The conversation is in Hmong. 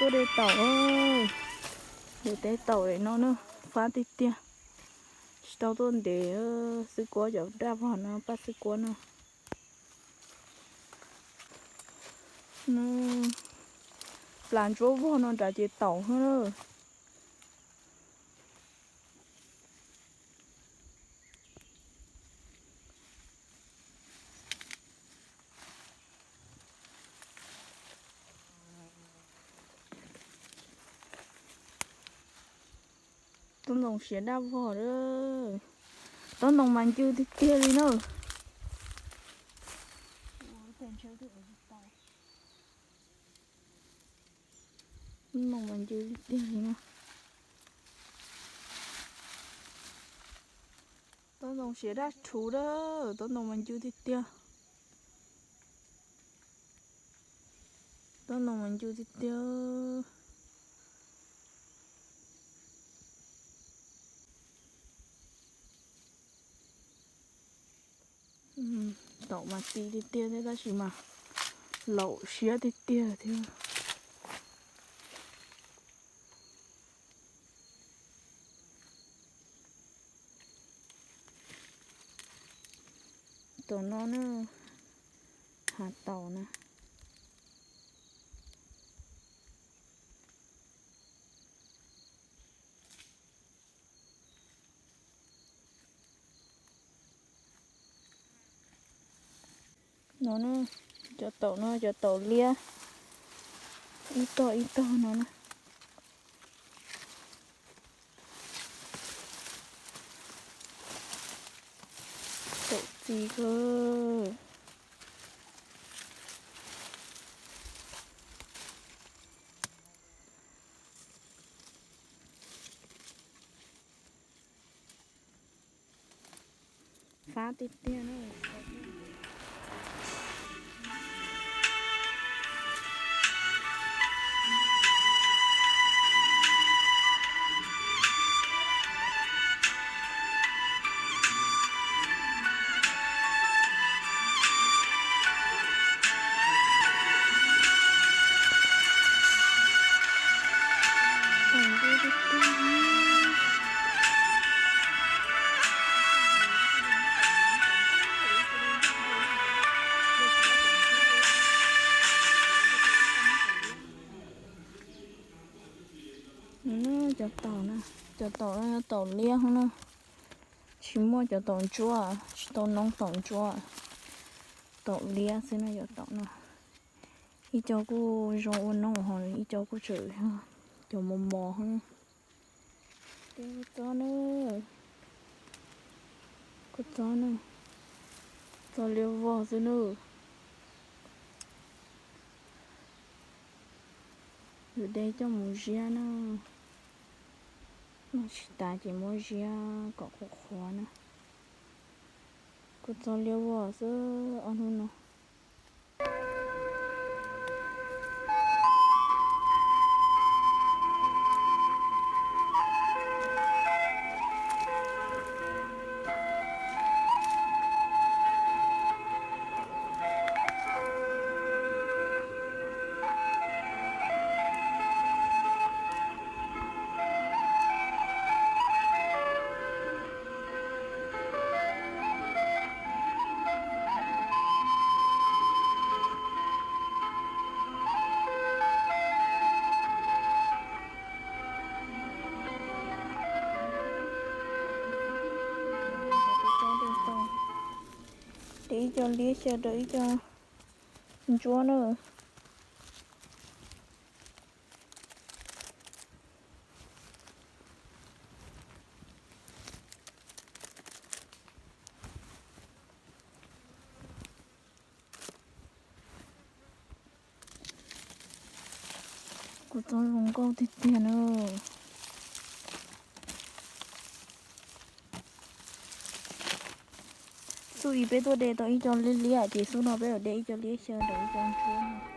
Tuaj de taum, de teb taum no na, fab tiag tiag. Tsis tau tuaj ntev xwb kuab cov daj vog no, paj xwb kuab no. Plas ntsuab vog no nrad ces taum xwb na. Tob ntoo siav daj vog lawm. Tob ntoo mas ncw tiag tiag li na. Tob ntoo mas ncw tiag tiag li na. Tob ntoo siav daj rhuv lawm, tob ntoo mas ncw tiag tiag. Tob ntoo mas ncw tiag tiag. Taum mas ti tiag tiag thiab tab sis mas laum siab tiag tiag thiab. Taum no na, hav taum na. No na, cov taum no cov taum liab, ib tog ib tog no na. Taum txi kawg. Fab tiag tiag na. Cov taum no, cov taum no yog taum liab xwb na. Tsis muaj cov taum ntsuab, tsis tau noob taum ntsuab. Taum liab xwb na cov taum no. Ib co kuj zoo ua noog ho ib co kuj tseem cov mos mos. Kuv txob na, kuv txob na, txob liab vog xwb na. Yus de coj mus ziab na, noj tsis tas ces muab ziab kom qhuav qhuav na. Kuv txob liab vog xwb ob hnub no. De ib co liab xyaw rau ib co ntsuab na. Kuv txob zoo nkauj tiag tiag na. Xub ib peb tuaj de tau ib co liab liab ces xub no peb yuav de ib co liab xyaw rau ib co ntsuab.